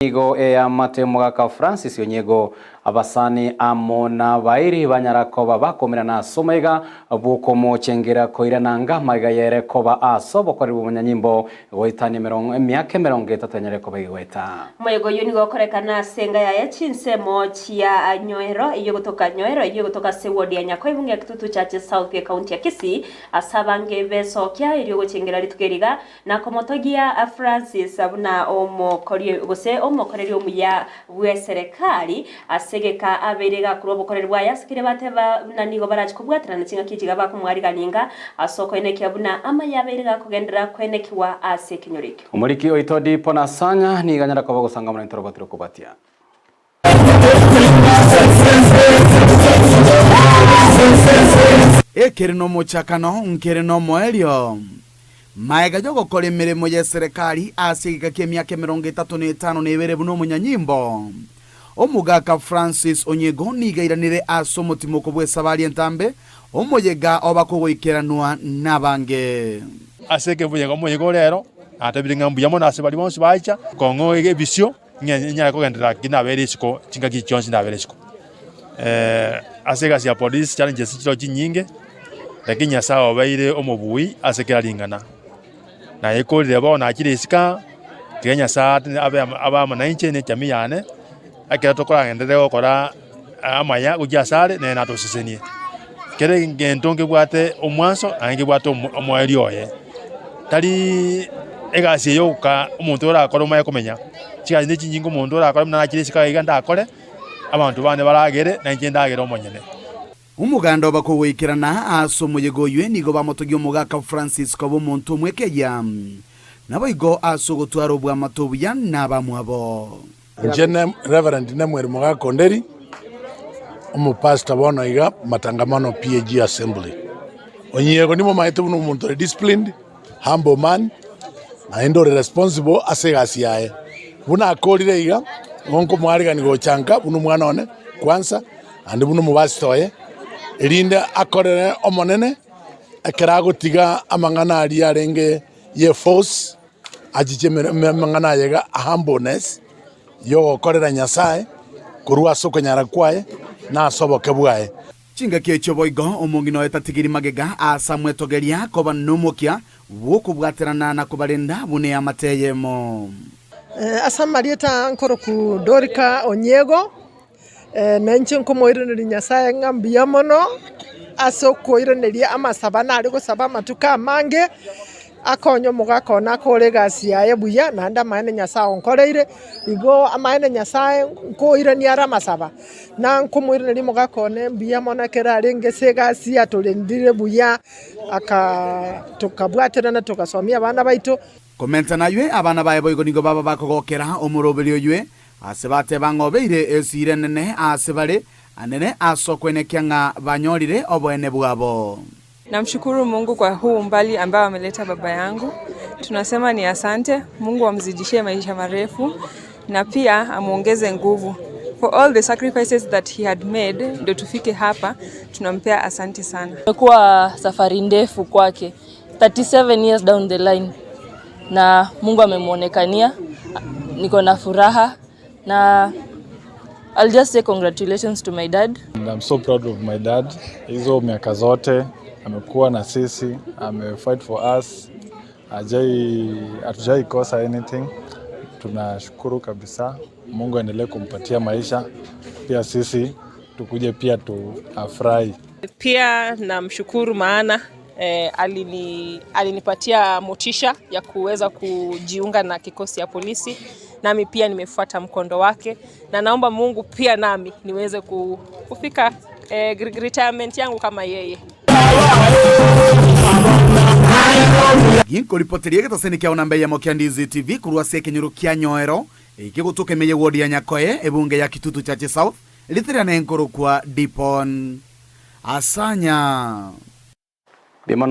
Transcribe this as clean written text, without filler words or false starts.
Nigo eamate omogaka Francis Onyego, abasani amo nabairi banyara koba bakomerana ase omaiga bw'okomochengera koirana anga amaiga yere koba ase obokoreri bw'omonyanyimbo goetania emiaka 30 enyare koba egegoeta. Omoyega oyio nigo okorekana ase enga yaye chinsemo chia Nyoero eyio egotoka Nyoero eyio egotoka ase eward ya Nyakoibunge ya Kitutu Chache South ecounty ya Kisii ase abange besokia erio gochengera rituko eri iga Na komotogia Francis buna omokori gose omokoreri omuya bw'eserekari ase egeka abeire gakorwa obokoreri bwaye ase keria bateba buna nigo barache kobwaterana chingaki echi iga bakomoarigania inga ase okoenekia buna amaya abeire gakogenderera koenekigwa ase ekenyoro ekio. Omoriki oito Dipo Nasanya nigo anyare koba ogosangamana intwe robatire kobatia. Ekere nomochakano, nkere nomoerio. Magega y'ogokora emeremo y'eserekari ase egeka ki'emiaka 32 buna omonyanyimbo, omogaka Francis Onyego nigo airanire ase omotimoko bw'esabari entambe, omoyega oba kogoikeranwa nabange. Ase ekebuya omoyega ore ero, natebire ng'a mbuya mono ase baria bonsi baicha kong'oa ebisio. Ng'a ninyare kogenderera ki nabere isiko chingaki chionsi nabere isiko. Ase egasi ya polisi challenges chiroo chinyinge, lakini Nyasaye obeire omobui ase kera ring'ana. Nayekorire bono nachire isiko aa, tiga Nyasaye ate abe abe amo nainche na echamii yane, ekero tokoragenderere gokora amaya gochia asare, nere natosesenie. Kera egento nkebwate omwanso naende nkebwate omoerio oye. Tariiii egasi eye yoka omonto orakore omanye komenya, chigasi ne chinyinge omonto orakore buna nachire isiko iga ndakore, abanto bane baragere, na inche ndagere omonyene. Omoganda obakogoikerana ase omoyega oywe nigo bamotogia omogaka Francis koba omonto omwekeyia, naboigo ase ogotwara obwamate obuya nabamwabo. Inche ne Reverend Nemuel Mogaka Onderi, omopastor bono iga Matangamano PAG Assembly. Onyiego nimomaete buna omonto ore disciplined, humble man, naende ore responsible ase egasi yaye. Buna akorire iga, nigo nkomoaregania gocha nka buna omwana one kwansa, naende buna omobasita oye, erinde akorere Omonene ekero agotiga amang'ana aria arenge ye force. Achiche amang'ana aye iga humbleness y'ogokorera Nyasae korwa ase okonyara kwaye na ase oboke bwaye. Chingaki echio boigo omong'ina oye tatigiri magega ase amwetogeria koba nomokia bw'okobwaterana na kobarenda buna eamate eyemo. Ase amarieta aa nkoroku Dorika Onyiego, na inche nkomoiraneria Nyasaye ng'a mbuya mono ase okoiraneria amasabo nare gosaba amatuko amange, akonye omogaka one akore egasi yaye buya naende amaene Nyasaye onkoreire, igo amaene Nyasaye nkoirania are amasaba, na nkomoiraneria omogaka one mbuya mono ekero arenge ase egasi atorendire buya, aka tokabwaterana togasomia abana baito. Komenta naywe, abana baye boigo nigo baba bakogokera omoroberi oywe, Ase bateba ng'a obeire esiira enene aase bare, anene ase okwenekia ng'a banyorire oboene bwabo. Namshukuru Mungu kwa huu umbali ambao ameleta baba yangu. Tunasema ni asante, Mungu amzidishie maisha marefu na pia amuongeze nguvu. For all the sacrifices that he had made ndo tufike hapa, tunampea asante sana. Imekuwa safari ndefu kwake 37 years down the line na Mungu amemwonekania. Niko na furaha na I'll just say congratulations to my dad. And I'm so proud of my dad. Hizo miaka zote amekuwa na sisi, ame fight for us. Hajai hatujai kosa anything. Tunashukuru kabisa. Mungu aendelee kumpatia maisha. Pia sisi tukuje pia tuafurahi. Pia namshukuru maana eh, alini, alinipatia motisha ya kuweza kujiunga na kikosi ya polisi, nami pia nimefuata mkondo wake, na naomba Mungu pia nami niweze kufika eh, retirement yangu kama yeye. Ginkoripoteria egetaseni kiao namba eyemo kia Ndizi TV korwa ase ekenyoro kia Nyoero, ekegotoka ime y'ewodi ya Nyakoe, ebunge ya Kitutu Chache South, ritirane nkorokwa Dipon Asanya.